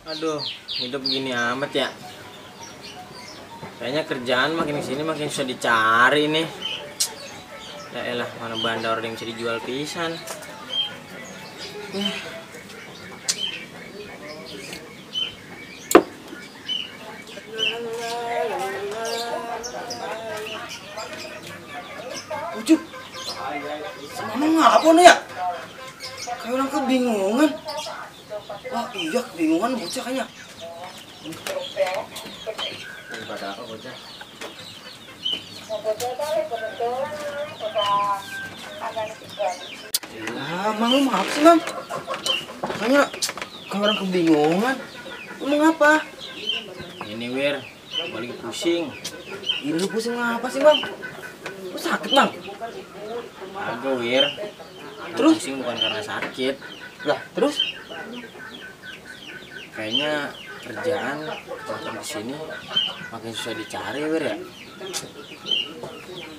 Aduh, hidup gini amat ya. Kayaknya kerjaan makin kesini makin susah dicari nih. Ya elah, mana bandar yang bisa dijual pisan. Ucup, sama ngapa nih ya? Kayak orang kebingungan. Wah iya kebingungan bocah kayaknya. Daripada apa bocah? Ya, Mang lu maaf sih, Mang. Kayaknya kayak orang kebingungan. Lu mau ngapa? Ini Wir, balik pusing. Ini lu pusing ngapa sih, Mang? Lu sakit, Mang? Agak Wir. Terus? Pusing bukan karena sakit. Lah, terus? Kayaknya kerjaan makin kesini makin susah dicari Wir ya.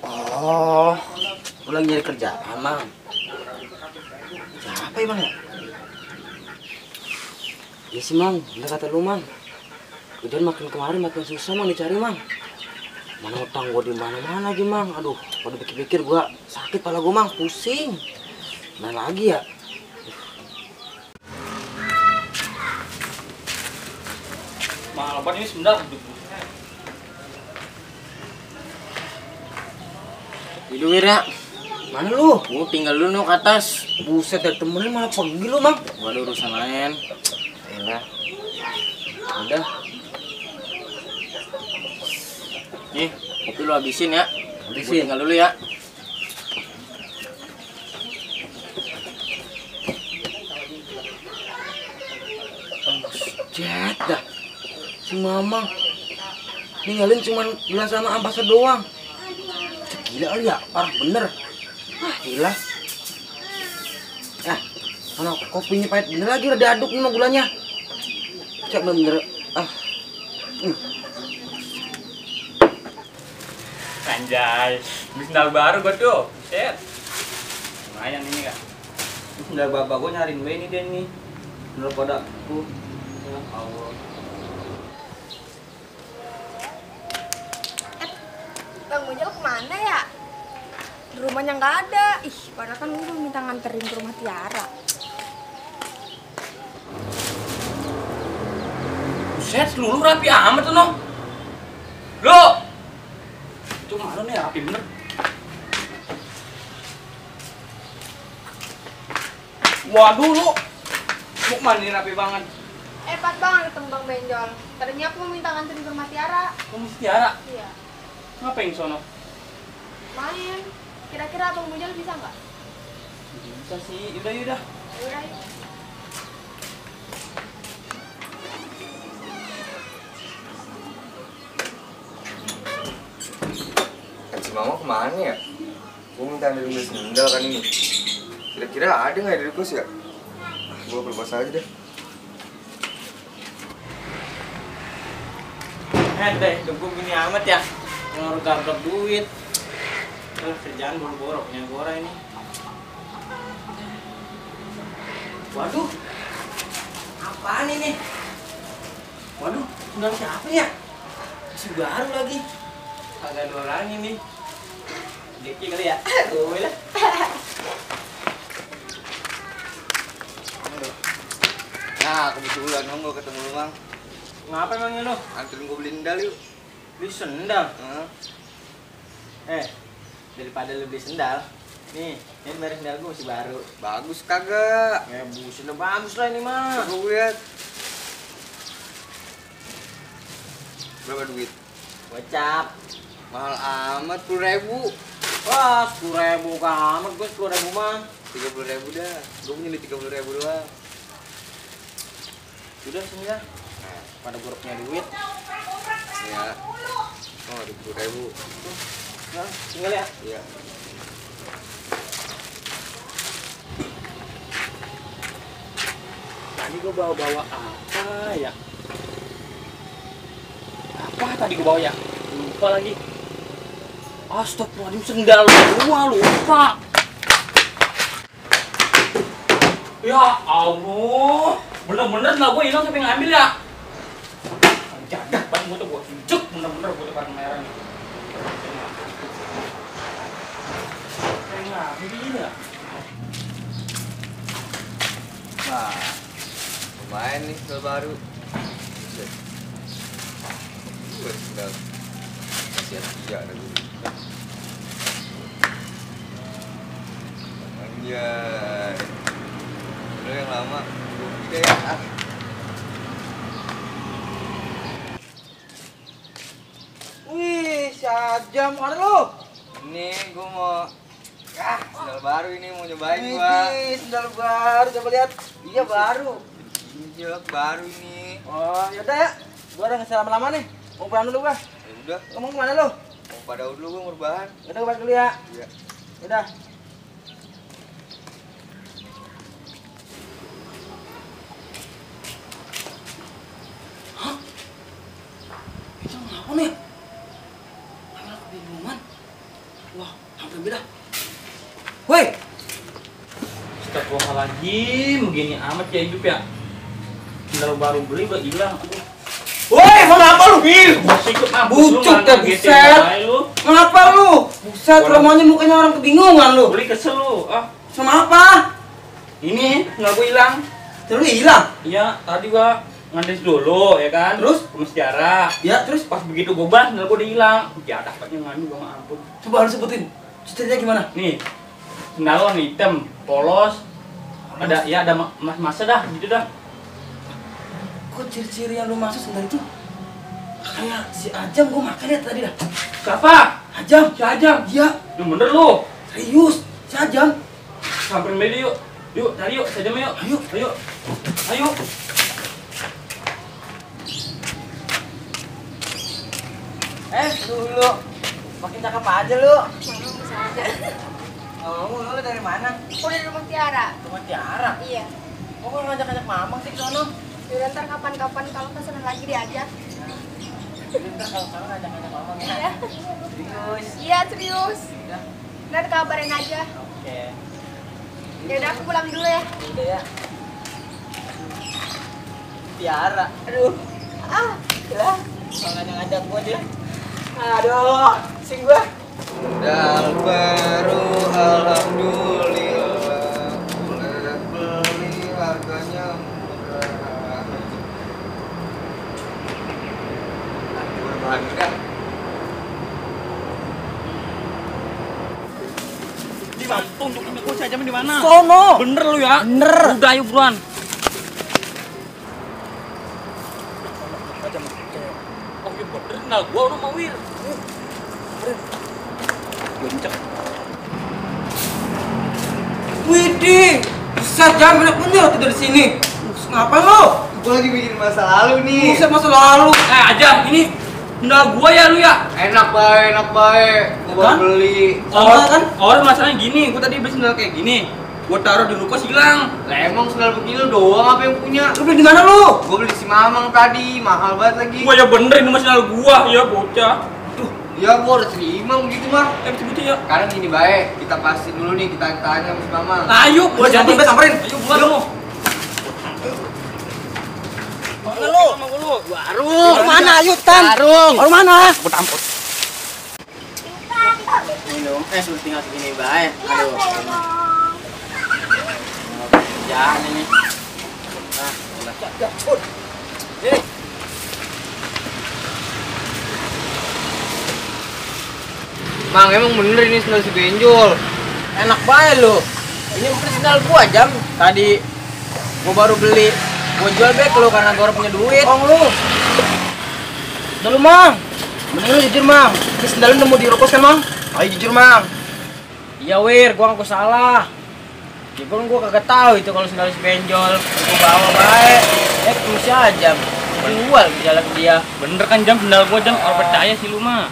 Oh, lu lagi nyari kerjaan, Mang. Siapa ya, Mang ya? Iya sih, Mang. Bener kata lu, Mang. Kerjaan makin kemarin makin susah, Mang, dicari, Mang. Mana utang gua di mana-mana lagi, Mang. Aduh, kalau dipikir-pikir gua sakit kepala gua, Mang. Pusing. Mana lagi ya? Mahal banget ini sendal. Hidup Wir ya. Mana lu? Gua tinggal dulu nih ke atas. Buset, dari temennya malah pergi lu, Mang. Gua ada urusan lain. Elah. Udah. Nih, kopi lu habisin ya. Habisin. Gua tinggal dulu ya. Jet dah. Si Mamang ninggalin cuman gelas sama ampas doang. Gila kali ya, parah bener. Ah, gila. Mana kopinya pahit bener lagi, udah diaduk nih sama gulanya. Cek bener. Anjay, beli sendal baru gua tuh. Set. Lumayan ini kak. Ini sendal bapak gua nyariin gue ini dia nih. Menurut pada aku. Ya Allah. Bang Mujal kemana ya? Di rumahnya nggak ada. Ih, padahal kan gue minta nganterin ke rumah Tiara. Set, seluruh rapi amat tuh, noh. Lo. Cuma lo nih rapi bener. Waduh, lo. Mau kemana nih rapi banget? Pas banget ketemu Bang Benjol. Tadinya aku mau minta nganterin ke rumah Tiara. Kamu Tiara? Iya. Ngapain sono? Main. Kira-kira Bang Mujal bisa nggak? Bisa sih, yaudah. Udah, yuk. Kan si Mama kemana ya? Gue minta dari beli sendal kan ini. Kira-kira ada nggak ya dari kos ya? Gue berpuasa aja deh. Deh, hidup gua gini amat ya. Ngaruh-ngaruh duit. Kerjaan boro-boro punya gora ini. Waduh. Apaan ini? Waduh, sendal siapa ya? Masih baru lagi. Agak ada orang ini. Deki kali ya? Gue lah. Nah, kebetulan dong gue ketemu lu, Mang. Ngapa emangnya lo? Anterin gue beli sendal yuk. Beli sendal? Hah? Daripada lu beli sendal, nih, ini merek sendal gue masih baru. Bagus kagak? Ya buset udah bagus lah ini mah. Gue lihat. Berapa duit? Gocap. Mahal amat, 10.000. Wah, 10.000 kamat gue 10.000 mah. 30.000 dah. Gue punya di 30.000 doang. Sudah sini ya. Pada gue punya duit. Ya. Oh, 20.000. Nah, tinggal ya. Iya. Tadi gue bawa apa ya? Apa tadi gue bawa ya? Lupa lagi. Astagfirullahaladzim, sendal gua lupa. Ya Allah, bener-bener lah gue hilang sampai ngambil ya. jadak banget gua tuh gua injek bener-bener gua tuh kartu merah nih. Nah, begini ya. Wah, lumayan nih sendal baru. Gue sendal masih Asia ada gue. Anjay, udah yang lama, udah ya. Wih, Syajam, mana lu? Ini gue mau, sendal baru ini mau nyobain gua. Wih, sendal baru, coba lihat. Iya baru. Injek baru ini. Oh, yaudah ya. Gua udah nggak lama-lama nih. Mau pulang dulu gua. Ya udah, Ngomong kemana lu? mau pada dulu gue mau rebahan. Yaudah, gua balik dulu ya. Iya. Yaudah. Hah? Itu ngapa nih? Kamera kebingungan. Wah, hampir beda. Woi, Astagfirullahaladzim, begini amat ya hidup ya. Sendal baru beli udah hilang. Aduh. woi, mau ngapa lu? Masih ikut mampus Bucuk lu, dah, ngagetin buset. aja lu. Ngapa lu? Buset, Orang- rumahnya mukanya orang kebingungan lu. Beli kesel lu. Ah, Sama apa? ini sendal gua hilang. Terus hilang. Iya, tadi gua ngandes dulu ya kan. Terus? ke sejarah. Ya, terus Pas begitu gua bahas, sendal gua udah hilang. Jadak banget nganu gua mah ampun. coba lu sebutin. Ceritanya gimana? Nih, sendal warna hitam, polos. Ada ya ada mas-masa dah gitu dah. Kok ciri-ciri yang lu maksud sendal itu kayak si Ajam, gua makan lihat tadi dah. Siapa? Ajam. Si Ajam. Iya, Lu bener lu. serius. Si Ajam. Samperin Medi yuk. Yuk, cari yuk, saja yuk. Ayo. Ayo. Ayo. Dulu. Makin cakep aja lu. Mama bisa aja. Oh, lu dari mana? Aku dari rumah Tiara. Rumah Tiara. Iya. Kok lu ngajak-ngajak mamang sih ke sono? Yaudah ntar kapan-kapan kalau kesana lagi diajak. Jadi ntar kalau sana ngajak-ngajak mamang ya. Iya. Serius. Iya serius. Udah. Ntar kabarin aja. Oke. Yaudah aku pulang dulu ya. Udah ya. Tiara. Aduh. Lah. Kalau ngajak-ngajak gua dia. Aduh, sing gua. Sendal baru, alhamdulillah. Boleh beli, harganya murah. Rebahan dah. Di mana? Untuk aku si Ajam di mana? Sono. Bener lu ya? Bener. Udah ayo buruan. Oh iya bener, sendal gua udah mau wir. Gonceng. Widih, bisa Jam, enak bener tuh dari sini. Ngapain lo? Gue lagi bikin masa lalu nih. Buset, masa lalu. Ajam, ini sendal gua ya lu ya? Enak baik. Gue Kan? baru beli. Sama kan? Orang masalahnya gini, gua tadi beli sendal kayak gini. Gua taruh di ruko hilang. Lah emang sendal begini doang apa yang punya? Lu beli di mana lu? Gue beli si Mamang tadi, mahal banget lagi. Gua ya bener ini mah sendal gua, ya bocah. Ya gue harus terima begitu mah. Betul ya. Sekarang gini baik, kita pastiin dulu nih, kita tanya sama si Mamang. Nah, ayo, Gua jangan sampai samperin. Ayo buat lu. Mana lu? Warung. Orang mana? Ayo, Tan. Warung. Orang mana? Aku tampol. Minum, sudah tinggal segini baik. Aduh. Jangan ini. Nah, udah. Nih. Mang, emang bener ini sendal si benjol. Enak banget lu. Ini bukan sendal gua, Jam. Tadi gua baru beli. Gua jual back lu karena gua punya duit. Oh lu. Udah lu, Mang. Mending lu jujur, Mang. Ini sendal lu nemu di Rokos kan, Mang? Ayo jujur, Mang. Iya, Wir, gua ngaku salah. Ya gua kagak tahu itu kalau sendal si benjol. Gua bawa baik. Masih aja. Jual di jalan dia. Bener kan Jam, sendal gua Jam, orang percaya sih lu mah.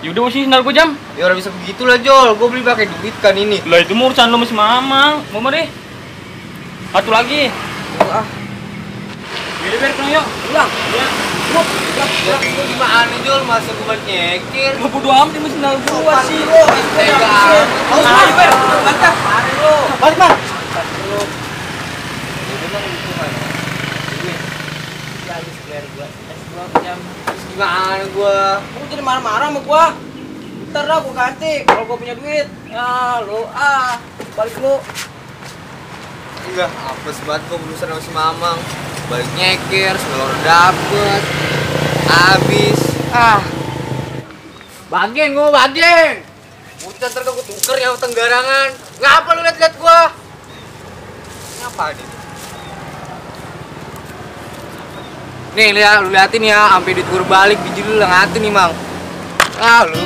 Yaudah sih sendal gua Jam. Ya orang bisa begitu lah Jol, gue beli pakai duit kan ini. Lah itu mah urusan lu masih Mamang. Mau deh. Satu lagi. Biar kena yuk. Pulang. Ya. Ya itu gimana Jol, masa gue buat nyekir. Lu bodo amat ini sendal gua sih. Tega. Awas, Mang. Balik, Balik, Mang. Itu mah gitu kan. Ya, biar gua. Gua pinjam. Terus gimana gua? Lu jadi marah-marah sama gua. Ntar dah gua ganti kalau gua punya duit. Ya lu balik lu. Enggak, apes banget gua berusaha sama si Mamang. Balik nyeker, semua orang dapet. Habis. Bageng gua bageng. Udah ntar gua tuker ya tenggarangan. Ngapa lu liat-liat gua? Ngapa nih? Nih lihat, lu liatin ya, sampai duit gua balik biji lu ngatin nih, Mang. Lu